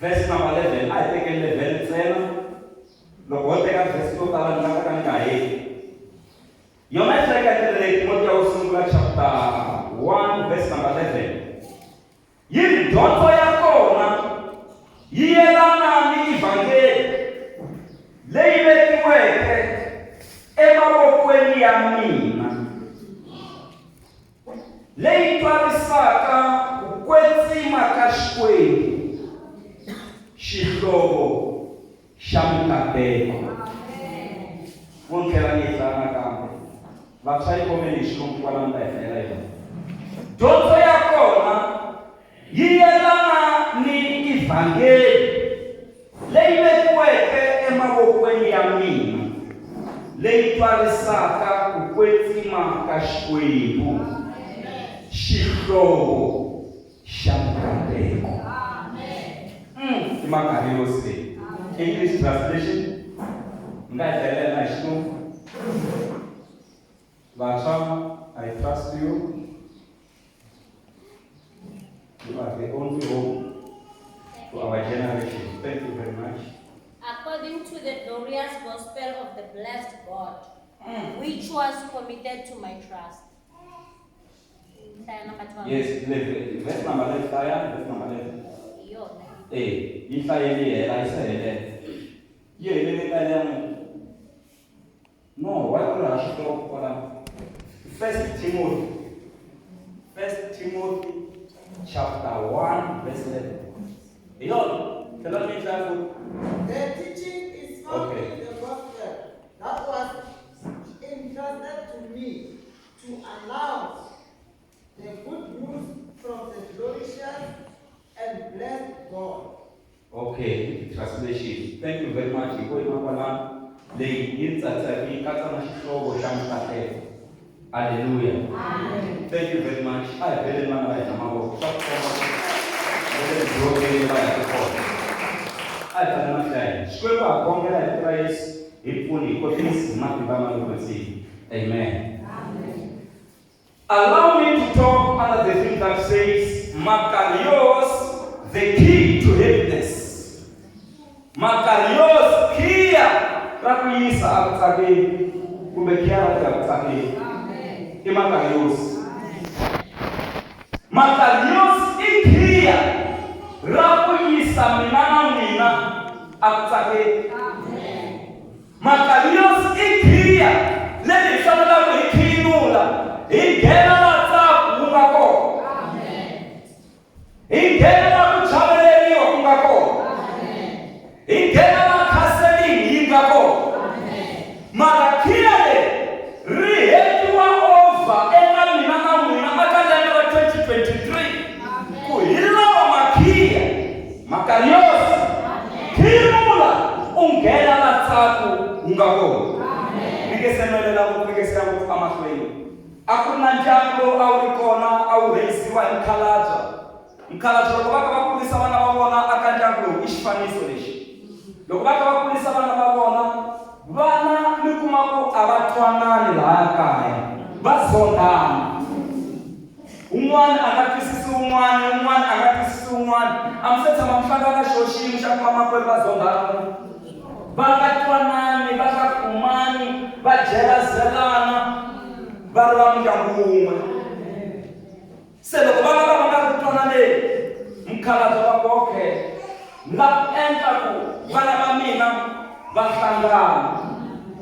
Verse number 11 a hi tekeni 11 ntsena loko ho teka verse to tala ni nga ka ni nga heti yona yi hlayeka hi ndlela leyi Timotiya wo sungula chapter 1 verse number 11 yi ri dyondzo ya kona yi yelana ni evhangeli leyi vekiweke emavokweni ya mina leyi twarisaka ku kwetsima ka Xikwembu, xihlovo xa mikateko. Vo ni tlhela ni yi hlaya nakambe. Vantshwa yi khomeni hi xilungu kwala mi ta hi hlayela yona. Dyondzo ya kona yi yelana ni Evhangeli leyi vekiweke emavokweni ya mina, leyi twarisaka ku kwetsima ka Xikwembu, xihlovo xa mikateko. I Makarios leyi. English translation mi nga yi hlayelela na hi xilungu. Vantshwa, I trust you. You are the only hope to our generation. Thank you very much. According to the glorious gospel of the blessed God, which was committed to my trust. Hlaya number 12. Yes, 11. Verse number 11, hlaya, verse number 11. Hi yona. Eh, yi hlayeni yi hela, yi se helela. Yi helele ka ya n'wina. No, why ku ri ha xihloko kwalano? First Timothy. First Timothy chapter 1 verse 11. Hi yona. Tlhela mi yi hlaya futhi. The teaching is found Okay. in the gospel that was entrusted to me to announce the good news from the glorious and blessed God. Okay, translation. Thank you very much. Hi ko yima kwalano. Leyi yi ni tsakisaka yi katsa na xihlovo xa mikateko. Hallelujah. Thank you very much. A hi beleni vana va hina mavoko. Swa ku komba ku va le tidyondzweni va yaka kona. A hi fanele mahlaya hina. Xikwembu ha khongela hi vito ra Yesu hi pfuni hi kotisi hi matimba ya Moya lowo Kwetsima. Amen. Allow me to talk under the theme that says Makarios, the key to happiness. Makarios, khiya ra ku yisa a ku tsakeni kumbe khiya ra ku ya ku tsakeni. I Makarios. Makarios i khiya ra ku yisa mina na n'wina a ku tsakeni. Makarios i khiya leri hi fanelaka hi khiyinula hi nghena la ntsako wu nga kona. Hi nghena la ku chaveleriwa ku nga kona. Hi nghena la counseling yi nga kona. Mara khiya leri ri hetiwa over eka mina na n'wina aka lembe ra 2023 ku hi lawa makhiya Makarios, khiyinula u nghena la ntsako wu nga kona. Ni nge se nwelela ngopfu, ni nge se ya ngopfu emahlweni. A ku ri na ndyangu lowu a wu ri kona a wu rheyisiwa hi mukhalabye. Mukhalabye loko va ka va kurisa vana va vona aka ndyangu lowu i xifaniso lexi. Loko va ka va kurisa vana va vona, vana mi kuma ku a va twanani lahaya kaya, va zondhana. Un'wana a nga twisisi un'wana, un'wana a nga twisisi un'wana. A mi se tshama mi hlangana na xona xiyimo xa ku vamakwerhu va zondhana? Va nga twanani, va nga kumani, va jelazelana, va ri va ndyangu wun'we. Se loko vana va va nga ri ku twananeni, mukhalabye va ku okay, ni lava ku endla ku vana va mina va hlangana.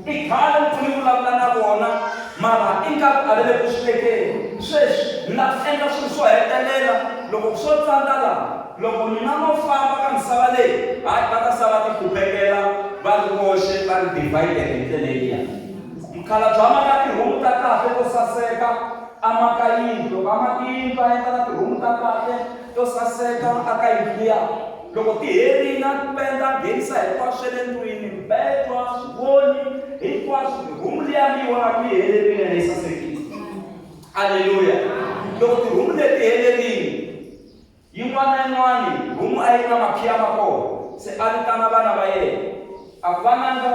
I khale ni pfune vulavula na vona mara ingaku a va le ku swi tekeni. Sweswi ni lava ku endla swilo swo hetelela loko swo tsandza laha loko mina no famba ka misava leyi hayi va ta sala va tihluphekela va ri voxe va ri divided hi ndlela leyiya. Mukhalabye a maka tihomu ta kahle to saseka a maka yindlu loko a maka yindlu a endla na tihomu ta kahle to saseka aka yindlu liya. Loko ti herile, a ti penda, a nghenisa hinkwaswo swa le ndlwini, mibedwa, swivoni, hinkwaswo. Rhumu liya mi yi vonaka yi helerile ene yi sasekile. Aleluya! Loko tirhumu leti ti helerile, yin'wana na yin'wana rhumu a yi ri na makhiya ma kona. Se a vitana vana va yena, a ku, Vananga,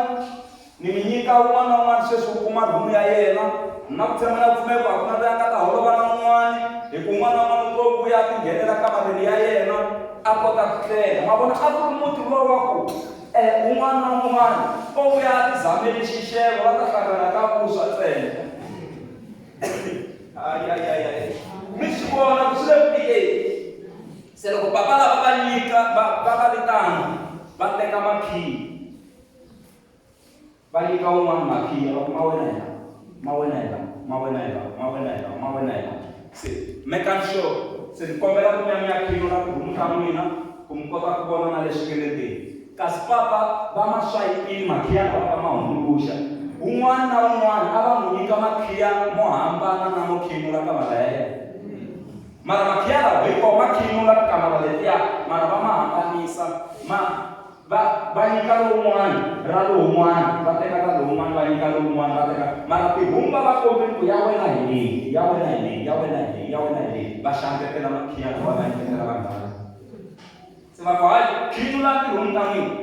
Ni mi nyika un'wana na un'wana sweswi u kuma rhumu ya yena, na ku tshemba na ku pfumela ku a ku na loyi a nga ta holova na un'wana, hi ku un'wana na un'wana u to vuya a tinghenela kamareni ya yena a kota ku tlela. Ma vona, a ku ri muti luwa wa ku un'wana na un'wana o vuya a tizamele xixevo, va ta hlangana ka vuswa ntsena. Ayayayay, mi swi vona ku swi le ku tikeni. Se loko papa lava va nyika va va va vitana va teka makhiyi. Va nyika un'wana makhiya va ku ma wena hi lawa, ma wena hi lawa, ma wena hi lawa, ma wena hi lawa, ma wena hi lawa. Se mekani sure se ni kombela ku mi ya mi ya khinula tihomu ta n'wina ku mi kota ku vona na leswi nge le ndzeni. Kasi papa va ma swayipile makhiya lawa va ma hundzuluxa. Un'wana na un'wana a va n'wi nyika makhiya mo hambana na mo khinula kamara ya yena. Mara makhiya lawa hinkwawo ma khinula tikamara letiya mara va ma hambanisa ma Va, va nyika lowun'wana ra lowun'wana, va teka ra lowun'wana va nyika lowun'wana, va teka. Mara tihomu va va kombile ku ya wena hi leyi, ya wena hi leyi, ya wena hi leyi, ya wena hi leyi, va xangetela makhiya lawa va nyiketela vanhu valava. Se va ku, hayi, khinula tihomu ta n'wina.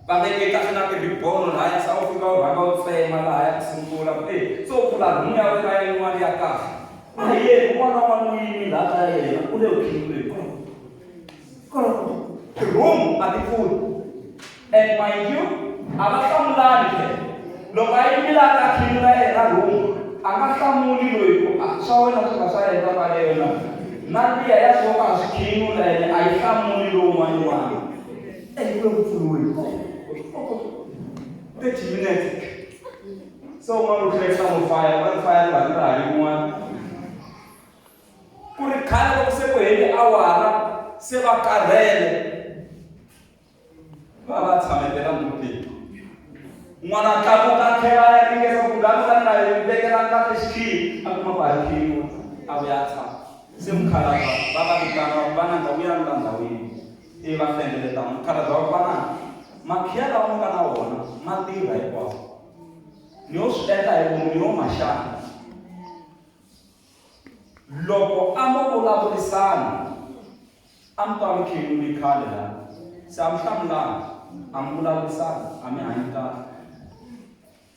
Va veke kahle na tirhibono lahaya, se a wu fika u rhanga u tsema lahaya ku sungula, ku e, se u pfula rhumu ya wena yin'wana ya kahle. A hi yeni, un'wana na un'wana u yimile laha ka ya yena, u le ku khinuleni. Ti-room a ti pfuli and mind you a va hlamulani phela loko a yimile a ta khimula yena room a nga hlamuli loyi ku a swa wena swi nga swa yena kwaleyo na na liya ya swo ka swi khimula ene a yi hlamuli lowun'wanyana e ku le ku pfuriweni 30 minutes so un'wana u hlekisa no faya va ri faya ri va ri ra ha yin'wana Ku ri khale loko se ku hele awara se va karhele va va tshametela ndzhutini. N'wana a tlakuka a tlhela a ya ringesa ku nga ka ni nga yi vekela kahle xikhiyi a kuma ku a yi khiyiwa a vuya a tshama. Se mukhalabye va va vitana va ku vananga vuyani la ndhawini ivi va hlengeletana. Mukhalabye va ku vananga makhiya lawa mi nga na wona ma tirha hinkwawo ni yo swi endla hi vomu ni yo ma xava. Loko a mo vulavurisana, a mi ta mi khenuli khale la. Se a mi hlamulani, a mi vulavurisani, a mi hanyi kahle.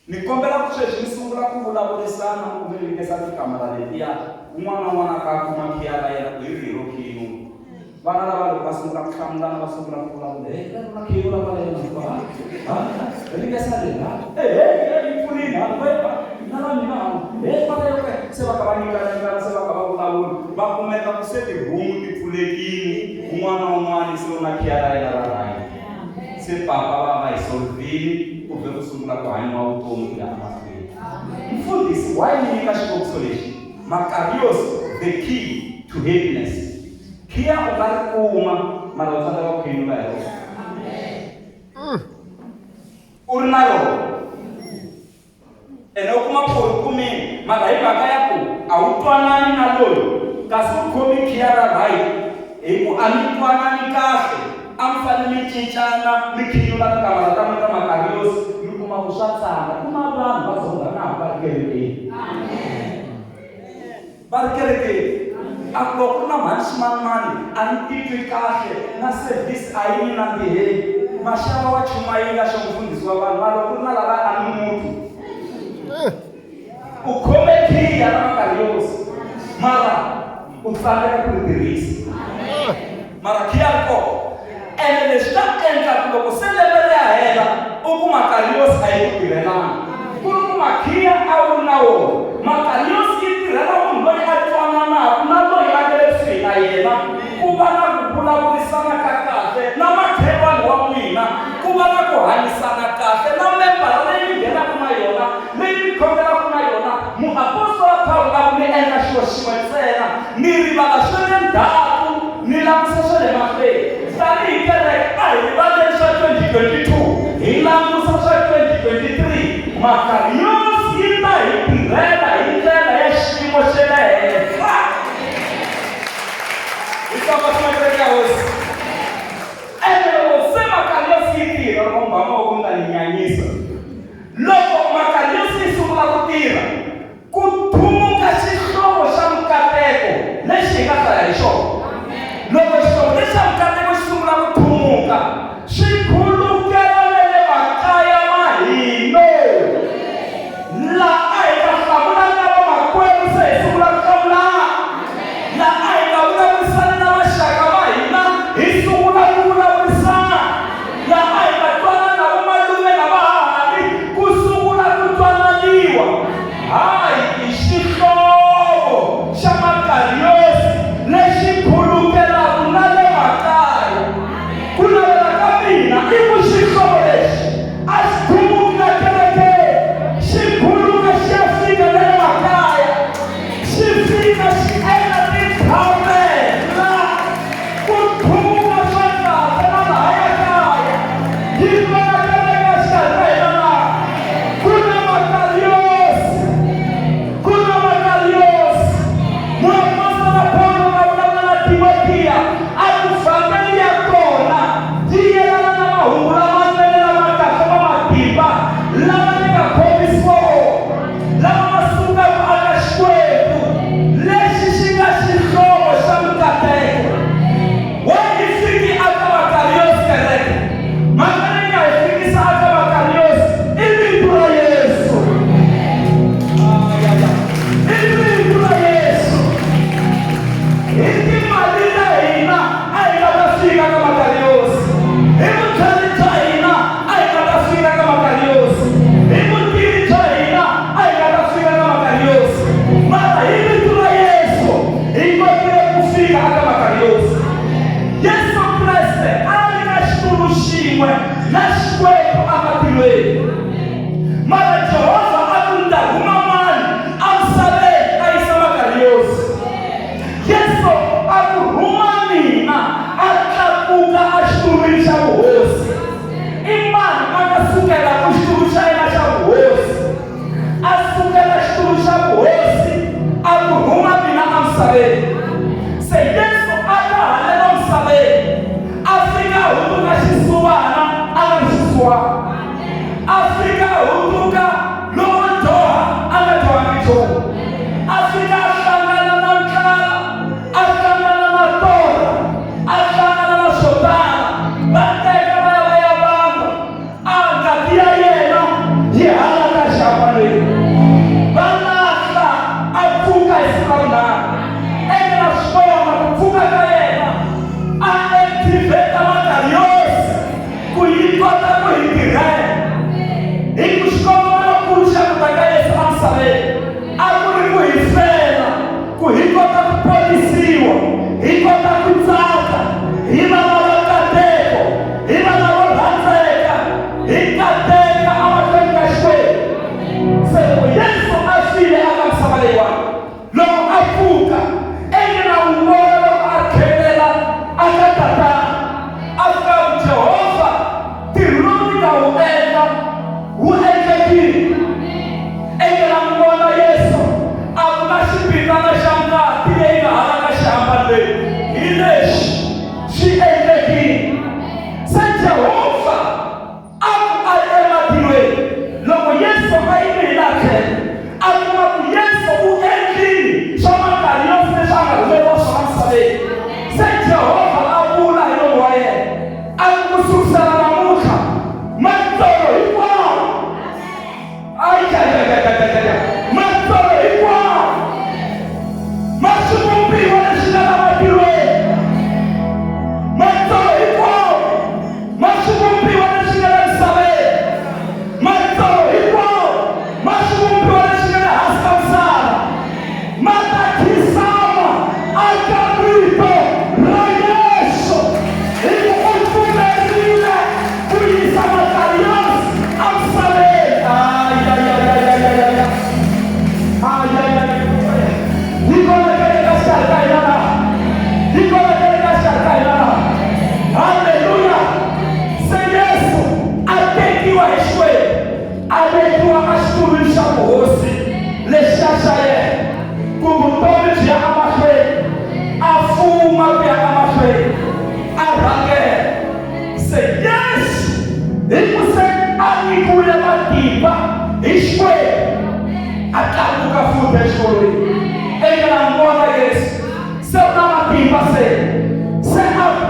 Ni kombela ku sweswi mi sungula ku vulavurisana ku mi ringesa tikamara letiya, un'wana na un'wana a ka a kuma khiya ra yena ku hi rihi ro khiyinula. Vana lava loko va sungula ku hlamulana va sungula ku vulavula, hey, ra rona khiyinula kwale yena, ha, ha, ringesa leri, ha, hey, hey, hey, yi pfunile, ha, we, ha, na ra mina, ha, hey, kwale yo ke, se va ka va nyikana nyikana, se va ka va vulavula, va kumeka ku se tihomu ti pfulekile, un'wana na un'wana se u na khiya ra yena ra right. Se papa va va yi solvile, ku vhe ku sungula ku hanyiwa vutomi ku ya emahlweni. Mfundhisi, why ni nyika xikombiso lexi? Makarios, the key to happiness. Khiya u nga ri kuma, mara u tsandzeka ku khiyinula hi rona. U ri na rona. Ene u kuma ku u ri kumile, mara hi mhaka ya ku a wu twanani na loyi, kasi u khomi khiya ra right, hi ku a mi twanani kahle, a mi fanele mi cincana mi khiyinula tikamara ta n'wina ta Makarios, mi kuma ku swa tsana. Ku na vanhu va zondhanaka va ri kerekeni. Va ri kerekeni. A ku loko ku ri na mhani ximanimani a ni titwi kahle na service a yi ni nandziheli. Maxava wa chumayela xo mufundhisi wa vanhu mara loko ku ri na lavaya a ni mutwi. U khome khiya ra Makarios mara u tsandzeka ku ri tirhisa. Mara khiya ri kona. Ene leswi ta endla ku loko se lembe ri ya hela u ku Makarios a yi ku tirhelanga. Ku ri ku makhiya a wu ri na wona. Makarios yi tirhela munhu loyi a twananaka na loyi a nga le kusuhi na yena, ku va na ku vulavurisana ka kahle na makhelwani wa n'wina, ku va na ku hanyisana kahle na membara leyi mi nghenaka na yona, leyi mi khongelaka na yona. Muapostola Pawulo a ku, Mi endla xilo xin'we ntsena, mi rivala swa le ndzhaku, mi langusa swa le mahlweni. Tanihi kereke, a hi rivaleni swa 2022, hi langusa swa 2023. Makarios yi ta hi tirhela hi ndlela ya xiyimo xa le henhla. Hi famba swin'we kereke ya Hosi. Ene loko se Makarios yi tirha, loko mi ba mavoko mi ta ni nyanyisa. Loko Makarios yi sungula ku tirha, Ku thumuka xihlovo xa mikateko lexi hi nga hlaya hi. xin'we na Xikwembu ematilweni. Mara Jehovha a ku ni ta rhuma mani emisaveni a yisa makariosi. Yesu a ku rhuma mina a tlakuka exitulwini xa vuhosi. I mani a nga sukela ku xitulu xa yena xa vuhosi? A sukela xitulu xa vuhosi a ku rhuma mina emisaveni. Se Yesu a ta haleno misaveni a fika a hundzuka xisiwana a nga ri xisiwana. A fika a hundzuka lowo dyoha a nga dyohangi nchumu. A fika a hlangana na ndlala, a hlangana na torha, a hlangana na swo tala. Va teka va ya va ya vamba. A ngati ya yena yi halaka exihambanweni. Va lahla a pfuka hi siku ra vunharhu. Ene na swi vona ku pfuka ka yena a activate makariosi ku yi kota ku hi tirhela. Hi ku xikongomelonkulu xa ku ta ka Yesu emisaveni a ku ri ku hi fela, ku hi kota ku ponisiwa, hi kota ku tsaka, hi va lava nkateko, hi va lavo rhandzeka, hi kateka emahlweni ka Xikwembu. Se loko Yesu a file aka misava leyiwani, loko a pfuka, ingi na n'wi vona loko a tlhelela aka Tatana, a fika a ku, Jehovha, ntirho lowu ni nga wu endla wu endlekile. Ingi na n'wi vona Yesu a ku na xibindzana xa ngati leyi nga halaka xihambanweni, hi lexi xi endlekile. Se Jehovha a ku a ri ematilweni loko Yesu a yime hi laha tlhelo, a kuma ku Yesu u endlile swa makariosi leswi a nga rhumeriwa swona misaveni. Se Jehovha a vula hi nomu wa yena a ku, ku sukusela namuntlha matsolo hinkwawo, ayayayayayaya, matsolo hinkwawo ma swivumbiwa leswi nga la matilweni, matsolo hinkwawo ma swivumbiwa leswi nga le misaveni, matsolo hinkwawo ma swivumbiwa leswi nga le hansi ka misava ma ta khinsama aka vito ra Yesu, hi ku u pfumerile ku yisa makariosi emisaveni. Ayayayayayaya, ayayaya, yi kona kereke ka xikarhi ka hina laha, yi kona kereke ka xikarhi ka hina laha. Halleluya! Se Yesu a tekiwa hi Xikwembu, a vekiwa exitulwini xa vuhosi lexiya xa yena, ku vutomi byi ya emahlweni, a fuma ku ya emahlweni, a rhangela. Se Yesu hi ku se a nyikiwile matimba hi Xikwembu, a tlakuka futhi exikolweni. Eka na n'wi vona Yesu se u na matimba, se se a ku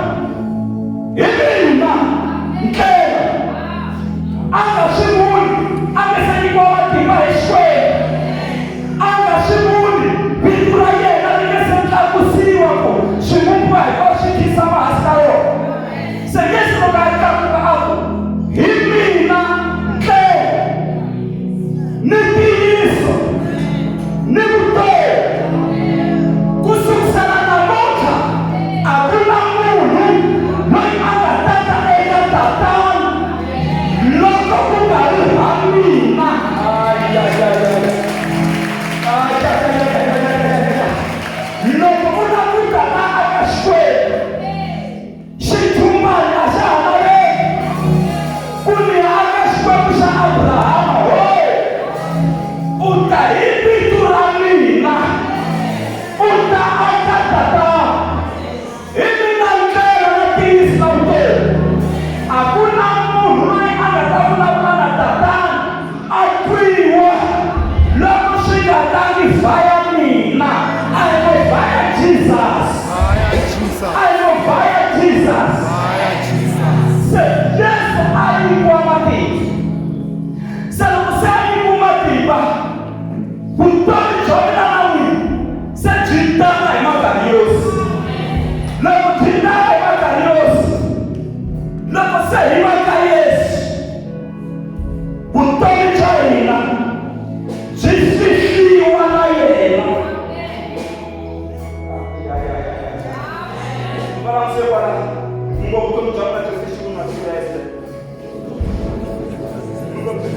hi mina ndlela. A nga swi vuli a nge se nyikiwa matimba hi Xikwembu, a nga swi vuli vito ra yena ri nge se tlakusiwa ku swivumbiwa hinkwaswo swi khinsama hansi ka rona. Se Yesu loko a tlakuka a ku hi mina ndlela ni ntiyiso ni vutomi, ku sukusela namuntlha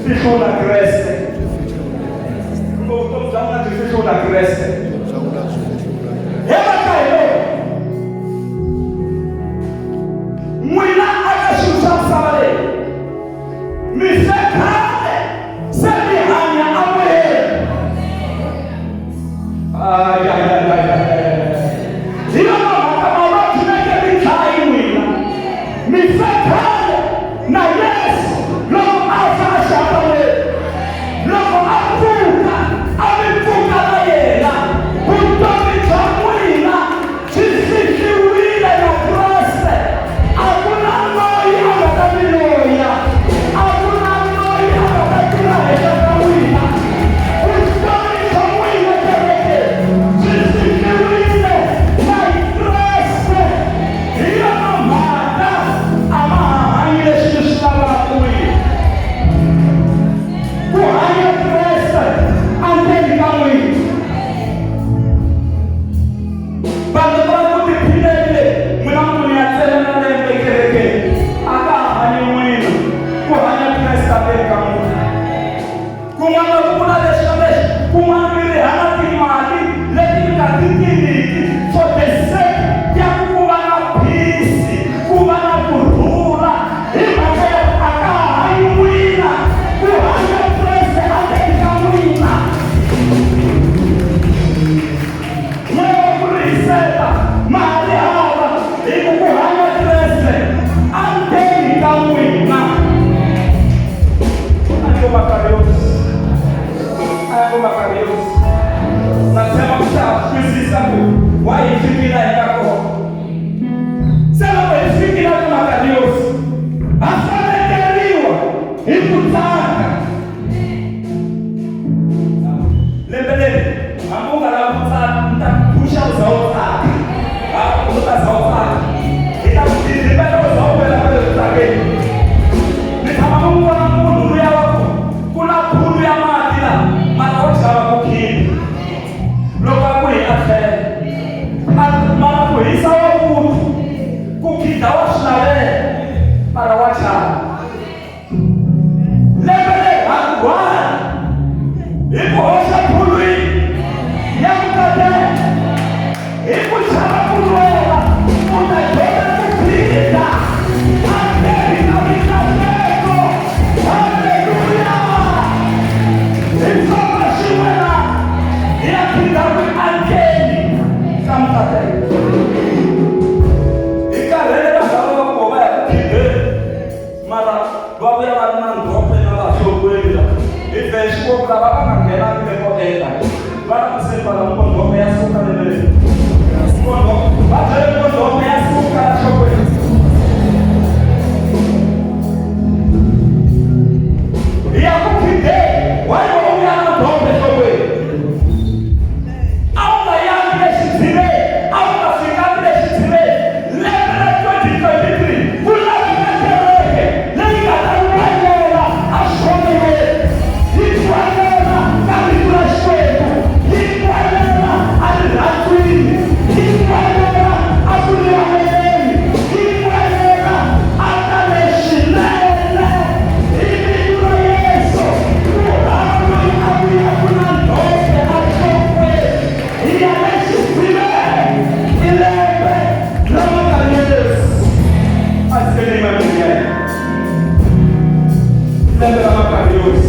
Fihlo na Kreste. Kumbe vutomi bya n'wina byi fihlo na Kreste. Hi mhaka leyi n'wina aka xilo xa misava leyi mi fe khale se mi hanya amoyeni. Ay, ay, ay, ay, ay, ay. Hi yona mhaka mavabyi meke mi dlayi n'wina. Mi fe khale na Yesu loko a fa a xihambanweni. Loko a pfuka, a mi pfuka na yena. Vutomi bya n'wina byi fihliwile na Kreste. A ku na loyi a nga ta mi loya. A ku na loyi a nga ta tlula henhla ka n'wina. Vutomi bya n'wina kereke byi fihliwile na Kreste. Hi yona mhaka a ma ha hanyi leswi mi swi lavaka n'wina. Ku hanya Kreste endzeni ka n'wina. Vanhu va ku tiphinele n'wina munhu ya tselela lembe kerekeni a ka ha hanyi n'wina ku hanya Kreste endzeni ka n'wina. Kun'wana ku vula leswi na leswi, kun'wana mi ri hana timali leti mi nga ti tiviki for the sake ya ku ku va na peace, ku va na ku rhula hi mhaka ya ku a ka ha hanyi n'wina, ku hanya Kreste endzeni ka n'wina. Moya wa ku rihisela ma ha ri hava hi ku ku hanya Kreste endzeni ka n'wina. A ni ngo Makarios. A ni ngo Makarios. Na tshemba ku ta twisisa ku wa hi fikile hi nga kona. Se loko hi fikile ka Makarios, ha fanekeriwa hi ku tsaka. Lembe leri hambi u nga lavi ku tsaka, ni ta ku phusha u za u tsaka. Ha, u ta za u tsaka. Hi ta ku dirimbela u za u wela kwale ku tsakeni. Mi tshama mi n'wi vona munhu luya wa ku ku na phulu ya mati la mara wo chava ku khida. Loko a ku hi a tlhela. A mara ku hisa wa kutu, ku khida wa swi navela, mara wa chava. Lembe leri ha ku rhwala hi ku hoxa phulwini ya mikateko, hi ku chava ku lwela, u ta dyondza ku phindha endzeni ka mikateko. Haleluya! Hi famba swin'we na hi ya phindha ku endzeni ka mikateko. Hi karhele vanhu lava va ku va ya ku phindheni, mara va vuya va ri na ndzhope na laha nhlokweni la. Hi vhe xikwembu lava va nga nghenangi le ko enta va langutiseni va lava ndzhope ya suka lembe leri. Va byele ku ndzhope ya suka la nhlokweni. Hi ya ku phindheni, why wa vuya na ndzhope nhlokweni? A wu nga yangi le xidziveni, a wu nga fikangi le xidziveni. Lembe ra 2023 ku laveka kereke leyi nga ta lwanyela exikhongelweni, yi twanela ka rito ra Xikwembu, yi twanela erirhandzwini, yi twanela eku rivaleleni, yi twanela eka leswinene. Hi vito ra Yesu, ku hava loyi a vuyaka na ndzhope enhlokweni. Hi ya le xidziveni, i lembe ra Makarios. A ndzi nge mahlweni ya hina. Lembe ra Makarios.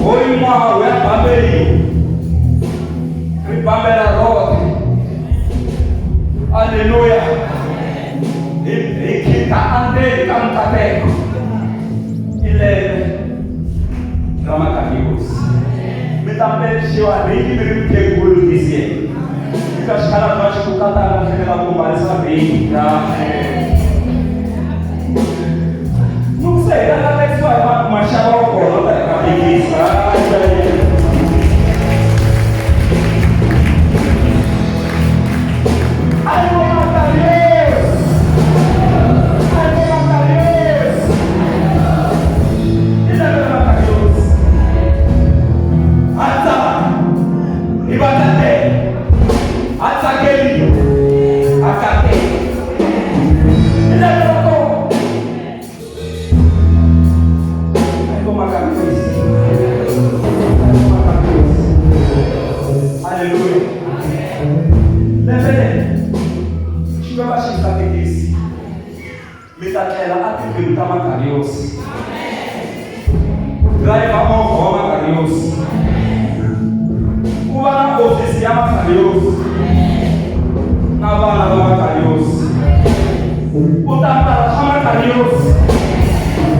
Hoyu ṅwaha hu ya bambeliwa, ri bambela roṱhe. Aleluya! Hi hi khida endzeni ka mikateko. I lembe ra Makarios. Mi ta pexiwa ringi mi ri mukhegulu this year. Eka xikhalabya xi ku katana tlhela ku mbarisa ringi. Loko se hi ta katekisiwa hi maxava wa kona ta hi katekisa. Ayo Makarios! Ayo Makarios! I lembe ra Makarios. Ha tsaka, hi va kateka, ha tsakeriwa, ha kateka. I lembe ra kona. Xikwembu a xi mi katekisi. Mi ta tlela atindlwini ta Makariyosi. Driver movha wa Makariyosi. Ku va na ofisi ya Makariyosi na vana va Makariyosi. U ta ambala swa Makariyosi.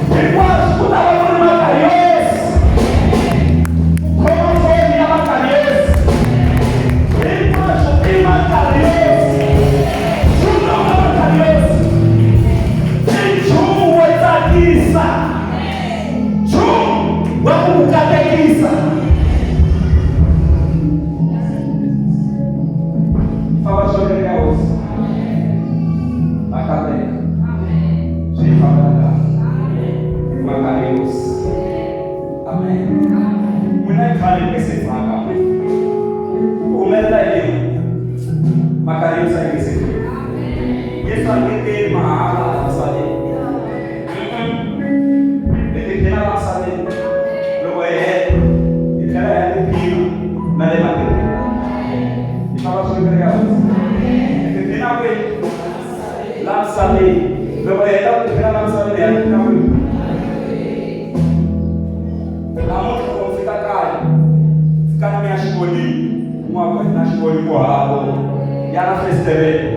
Hinkwaswo ku ta va ku ri Makariyosi. U khoma foni ya Makariyosi. Hinkwaswo i Makariyosi. Nchumu wa Makariyosi i nchumu wo tsakisa. Nchumu wa ku ku katekisa. Famba xivonele ka hosi. Va kateka. Swi fambela kahle. Makariyosi. Amen. N'wina i khale mi nge se tsaka. Ku humelela yini? Makariyosi a yi nge se fika. Yesu a nge teli mahala laha misaveni. Hi tiphina laha misaveni. Loko hi heta, hi tlhela hi ya tiphina na le matilweni. Hi famba swi ri ka hosi. Hi tiphina kwihi? Laha misaveni. Loko hi heta ku tiphina laha misaveni, hi ya tiphina kwihi? Namuntlha loko mi fika kaya, fikani mi ya xikolweni. N'waku na xivoni ku hava ya na fesitereni.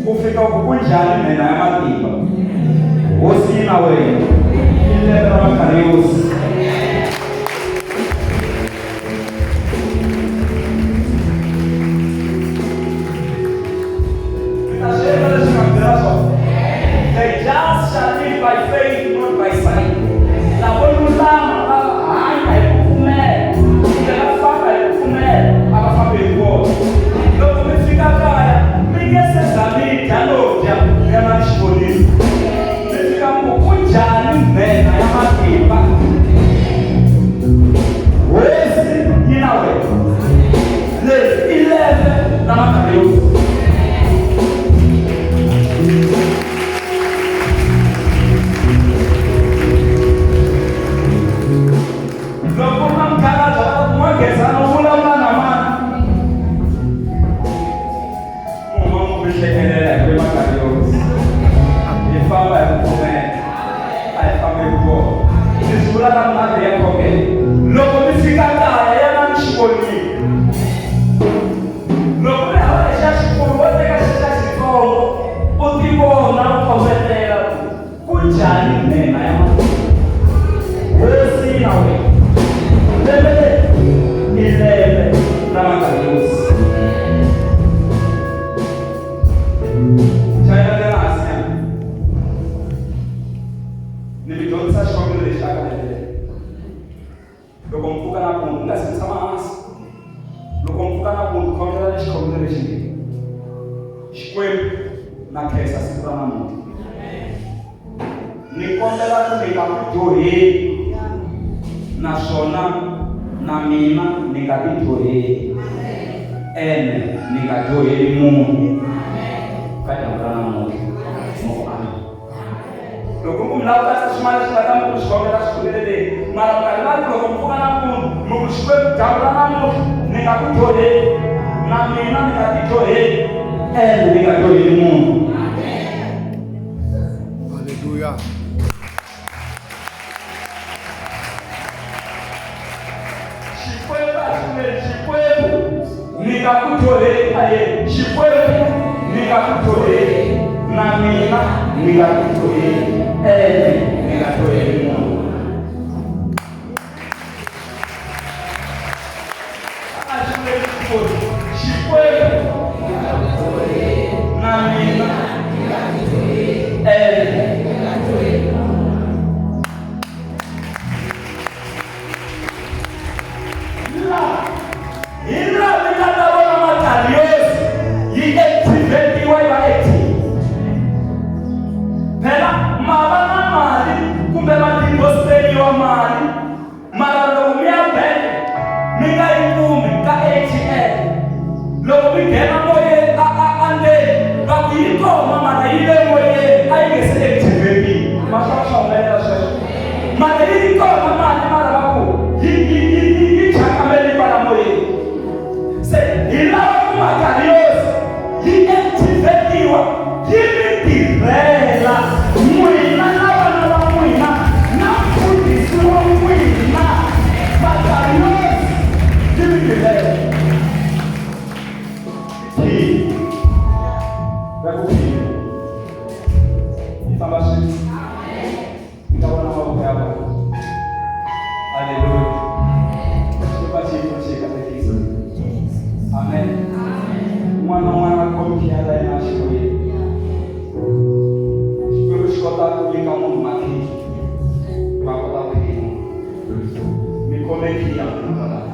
Ku fika ku ku njhani nhenha ya matimba? Hosi yi na wena. I lembe ra Makariyosi. Mi ta swi endla leswi nga mi byela swona. The just shall live by faith, not by sight. Lavo lulama va hanya hi ku pfumela, kumbe va famba hi ku pfumela, a va fambi hi ku vona. Loko mi fika kaya, mi nge se za mi dya no dya, mi ya na xivonisi. Mi fika mi ku, ku njhani nhenha ya matimba? Hosi yi na wena. Leri i lembe ra Makariyosi. Loko ku ri na mukhalabye va ta ku N'wagezana u vulavula na mani? Munhu wa n'wi hlekelela hi le Makariyosi. Hi famba hi ku pfumela, a hi fambi hi ku vona. Ni swi vula ka mhaka ya khongelo. Loko mi fika kaya yanani xikolweni. Loko u ri hava lexiya xikulu wo teka xexiya xitsongo u tivona u kombetela ku ku njhani nhenha ya matimba. Hosi yi na wena. Lembe leri i lembe ra Makariyosi. Chayela nyana hansi nyana. Ni mi dyondzisa xikhongelo lexi aka lembe leri. Loko mi pfuka nampundzu mi nga se tshama hansi. Loko mi pfuka nampundzu khongelani xikhongelo lexi nge, Xikwembu na khensa siku ra namuntlha. Ni kombela ku ni nga ku dyoheli naswona na mina ni nga ti dyoheli ene ni nga dyoheli munhu ka dyambu ra namuntlha. Mo amen. Loko mi ku mi lava ku katsa swin'wana leswi nga ta mi ku swi khongela swi khongeleleni mara mi nga rivali ku loko mi pfuka nampundzu mi ku Xikwembu dyambu ra namuntlha ni nga ku dyoheli na mina ni nga ti dyoheli ene ni nga dyoheli munhu. Hallelujah. Xikwembu a xi vuli Xikwembu ni nga ku dyoheli aye Xikwembu ni nga ku dyoheli na mina ni nga ku dyoheli ene ni nga dyoheli munhu. A xi vuli Xikwembu Xikwembu na mina ene La hi laha mi nga ta vona Makariyosi yi activate-iwa yi va active. Phela ma va na mali kumbe ma deposit-eliwa mali mara loko mi ya bank mi nga yi kumi ka ATM. Loko mi nghena moyeni a a andzeni va ku yi kona mara yi le moyeni a yi nge se. Kombe khiya kwalaho.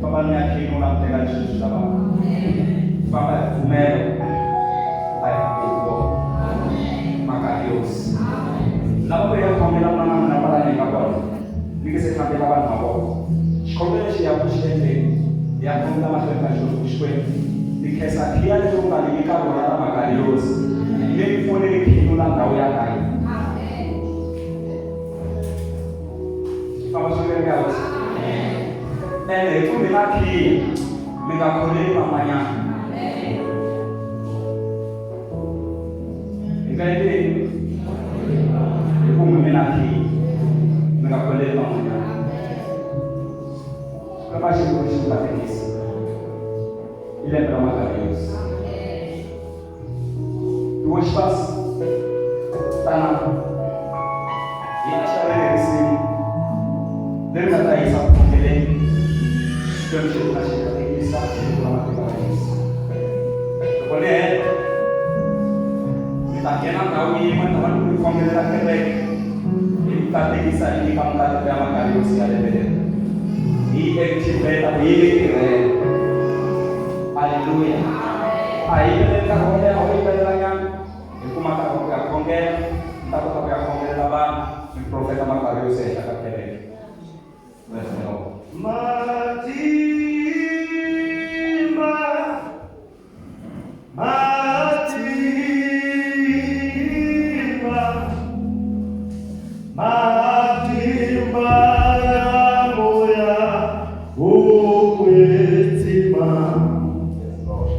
Famba ni ya khinula mi teka leswi swi lavaka. Famba hi pfumelo a hi fambi hi ku vona. Makarios. Lava ku ya khongela na n'wina kwalani hi nga kona. Mi nge se hlambela vanhu mavoko. Xikhongelo lexi hi ya ku xi endleni, hi ya khongela mahlweni ka Xikwembu. Xikwembu, ni khensa khiya leri u nga ni nyika rona ra Makarios. Mi ni pfune ni khinula ndhawu ya ka hina. Famba swi ri hosi. Ene hi ku mi na khiya, mi nga khoneli van'wanyana. Hi nga endleni hi ku mi na khiya, mi nga khoneli van'wanyana. Xikwembu a xi vuli xi ku katekisa. I lembe ra Makarios. Ti-worshipers tana hi ya xavele risimu leri nga ta yisa ku khongeleni Xikwembu xi ta xi katekisa hi vito ra matimba ra Yesu. Loko ni heta ni ta nghena ndhawu yin'we ni ta va ni ku khongelela kereke hi ku katekisa hi nyika mikateko ya Makarios ya lembe leri hi yi activate ku yi mi tirhela. Aleluya. A hi yimbeleli nkarhi wo leha, ho yimbelelanyana hi kuma nkarhi wa ku ya khongela, ni ta kota ku ya khongelela vanhu, ni profeta Makarios ehenhla ka kereke. Bless the Lord. Matimba, matimba, matimba ya moya wo kwetsima. Yes, Lord.